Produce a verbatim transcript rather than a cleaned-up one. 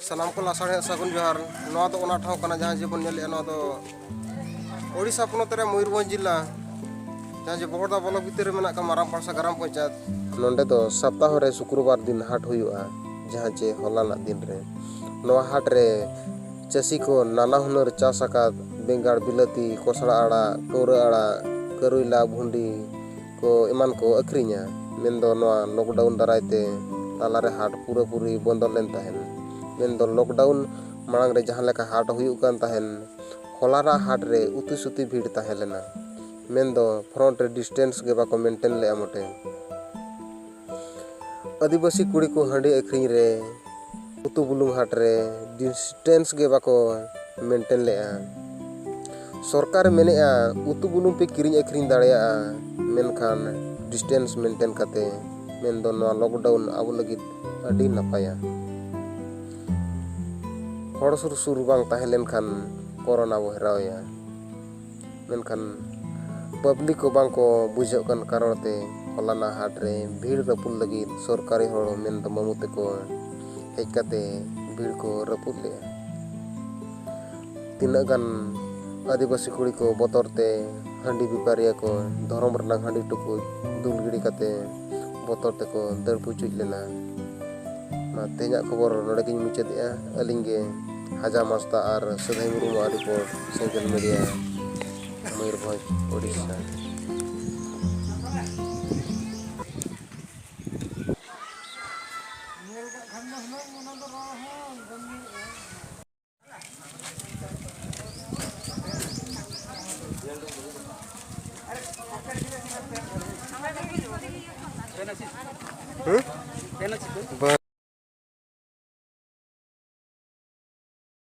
ᱥᱟᱱᱟᱢ ᱠᱚ ᱞᱟᱥᱟᱲᱦᱮᱫ ᱥᱟᱹᱜᱩᱱ ᱡᱚᱦᱟᱨ᱾ ᱱᱚᱣᱟ ᱫᱚ ᱚᱱᱟ ᱴᱷᱟᱶ ᱠᱟᱱᱟ, ᱡᱟᱦᱟᱸ ᱡᱮ ᱵᱚᱱ ᱧᱮᱞᱮᱫᱼᱟ, ᱱᱚᱣᱟ ᱫᱚ ᱳᱰᱤᱥᱟ ᱯᱚᱱᱚᱛ ᱨᱮ ᱢᱚᱭᱩᱨᱵᱷᱚᱸᱡᱽ ᱡᱤᱞᱟ, ᱡᱟᱦᱟᱸ ᱡᱮ ᱵᱚᱦᱚᱲᱫᱟ ᱵᱞᱚᱠ ᱵᱷᱤᱛᱤᱨ ᱨᱮ ᱢᱮᱱᱟᱜ ᱟᱠᱟᱫ ᱢᱟᱨᱟᱝ ᱯᱟᱲᱥᱟ ᱜᱨᱟᱢ ᱯᱚᱧᱪᱟᱭᱮᱛ᱾ ᱱᱚᱰᱮ ᱫᱚ ᱥᱟᱯᱛᱟᱦᱚ ᱨᱮ ᱥᱩᱠᱨᱚᱵᱟᱨ ᱫᱤᱱ ᱦᱟᱴ ᱦᱩᱭᱩᱜᱼᱟ, ᱡᱟᱦᱟᱸ ᱡᱮ ᱦᱚᱞᱟᱱᱟᱜ ᱫᱤᱱ ᱨᱮ᱾ ᱱᱚᱣᱟ ᱦᱟᱴ ᱨᱮ ᱪᱟᱹᱥᱤ ᱠᱚ ᱱᱟᱱᱟ ᱦᱩᱱᱟᱹᱨ ᱪᱟᱥ ᱟᱠᱟᱫ ᱵᱮᱸᱜᱟᱲ, ᱵᱤᱞᱟᱹᱛᱤ, ᱠᱚᱥᱲᱟ ᱟᱲᱟᱜ, ᱠᱟᱹᱣᱨᱟᱹ ᱟᱲᱟᱜ, ᱠᱟᱹᱨᱩᱭᱞᱟ, ᱵᱷᱩᱸᱰᱤ ᱠᱚ ᱮᱢᱟᱱ ᱠᱚ ᱟᱹᱠᱷᱨᱤᱧᱟ᱾ ᱢᱮᱱᱫᱚ ᱱᱚᱣᱟ ᱞᱚᱠᱰᱟᱣᱩᱱ ᱫᱟᱨᱟᱭ ᱛᱮ ᱛᱟᱞᱟᱨᱮ ᱦᱟᱴ ᱯᱩᱨᱟᱹᱯᱩᱨᱤ ᱵᱚᱱᱫᱚ ᱞᱮᱱ ᱛᱟᱦᱮᱸᱱ᱾ ᱢᱮᱱᱫᱚ ᱞᱚᱠᱰᱟᱣᱩᱱ ᱢᱟᱲᱟᱝ ᱨᱮ ᱡᱟᱦᱟᱸ ᱞᱮᱠᱟ ᱦᱟᱴ ᱦᱩᱭᱩᱜ ᱠᱟᱱ ᱛᱟᱦᱮᱸᱱ, ᱦᱚᱞᱟᱱᱟᱜ ᱦᱟᱴ ᱨᱮ ᱩᱛᱤ ᱥᱩᱛᱤ ᱵᱷᱤᱲ ᱛᱟᱦᱮᱸ ᱞᱮᱱᱟ᱾ ᱢᱮᱱᱫᱚ ᱯᱷᱨᱚᱱᱴ ᱨᱮ ᱰᱤᱥᱴᱮᱱᱥ ᱜᱮ ᱵᱟᱠᱚ ᱢᱮᱱᱴᱮᱱ ᱞᱮᱫᱼᱟ ᱢᱚᱴᱮ᱾ ᱟᱹᱫᱤᱵᱟᱹᱥᱤ ᱠᱩᱲᱤ ᱠᱚ ᱦᱟᱺᱰᱤ ᱟᱹᱠᱷᱨᱤᱧ ᱨᱮ, ᱩᱛᱩ ᱵᱩᱞᱩᱝ ᱦᱟᱴ ᱨᱮ ᱰᱤᱥᱴᱮᱱᱥ ᱜᱮ ᱵᱟᱠᱚ ᱢᱮᱱᱴᱮᱱ ᱞᱮᱫᱼᱟ᱾ ᱥᱚᱨᱠᱟᱨᱮ ᱢᱮᱱᱮᱫᱼᱟ, ᱩᱛᱩ ᱵᱩᱞᱩᱝ ᱯᱮ ᱠᱤᱨᱤᱧ ᱟᱹᱠᱷᱨᱤᱧ ᱫᱟᱲᱮᱭᱟᱜᱼᱟ, ᱢᱮᱱᱠᱷᱟᱱ ᱰᱤᱥᱴᱮᱱᱥ ᱢᱮᱱᱴᱮᱱ ᱠᱟᱛᱮ᱾ ᱢᱮᱱᱫᱚ ᱱᱚᱣᱟ ᱞᱚᱠᱰᱟᱣᱩᱱ ᱟᱵᱚ ᱞᱟᱹᱜᱤᱫ ᱟᱹᱰᱤ ᱱᱟᱯᱟᱭᱟ᱾ ᱦᱚᱲ ᱥᱩᱨ ᱥᱩᱨ ᱵᱟᱝ ᱛᱟᱦᱮᱸ ᱞᱮᱱᱠᱷᱟᱱ ᱠᱳᱨᱳᱱᱟ ᱵᱚ ᱦᱮᱨᱟᱣᱮᱭᱟ᱾ ᱢᱮᱱᱠᱷᱟᱱ ᱯᱟᱵᱽᱞᱤᱠ ᱠᱚ ᱵᱟᱝ ᱠᱚ ᱵᱩᱡᱷᱟᱹᱜ ᱠᱟᱱ ᱠᱟᱨᱚᱱ ᱛᱮ ᱦᱚᱞᱟᱱᱟᱜ ᱦᱟᱴ ᱨᱮ ᱵᱷᱤᱲ ᱨᱟᱹᱯᱩᱫ ᱞᱟᱹᱜᱤᱫ ᱥᱚᱨᱠᱟᱨᱤ ᱦᱚᱲ ᱢᱮᱱᱫᱚ ᱢᱟᱹᱢᱩ ᱛᱮᱠᱚ ᱦᱮᱡ ᱠᱟᱛᱮ ᱵᱷᱤᱲ ᱠᱚ ᱨᱟᱹᱯᱩᱫ ᱞᱮᱫᱼᱟ᱾ ᱛᱤᱱᱟᱹᱜ ᱜᱟᱱ ᱟᱹᱫᱤᱵᱟᱹᱥᱤ ᱠᱩᱲᱤ ᱠᱚ ᱵᱚᱛᱚᱨ ᱛᱮ ᱦᱟᱺᱰᱤ ᱵᱮᱯᱟᱨᱤᱭᱟᱹ ᱠᱚ ᱫᱷᱚᱨᱚᱢ ᱨᱮᱱᱟᱜ ᱦᱟᱺᱰᱤ ᱴᱩᱠᱩᱡ ᱫᱩᱞ ᱜᱤᱰᱤ ᱠᱟᱛᱮ ᱵᱚᱛᱚᱨ ᱛᱮᱠᱚ ᱫᱟᱹᱲ ᱯᱩᱪᱩᱡ ᱞᱮᱱᱟ᱾ ᱢᱟ, ᱛᱮᱦᱮᱧᱟᱜ ᱠᱷᱚᱵᱚᱨ ᱱᱚᱰᱮ ᱜᱤᱧ ᱢᱩᱪᱟᱹᱫᱮᱜᱼᱟ᱾ ᱟᱹᱞᱤᱧ ᱜᱮ ᱦᱟᱡᱟ ᱢᱟᱥᱛᱟ ᱟᱨ ᱥᱟᱹᱫᱷᱟᱹᱭ ᱢᱩᱨᱢᱩᱣᱟᱜ ᱨᱤᱯᱳᱨᱴ, ᱥᱮᱸᱜᱮᱞ ᱢᱤᱰᱤᱭᱟ, ᱢᱚᱭᱩᱨᱵᱷᱚᱸᱡᱽ, ᱳᱰᱤᱥᱟ᱾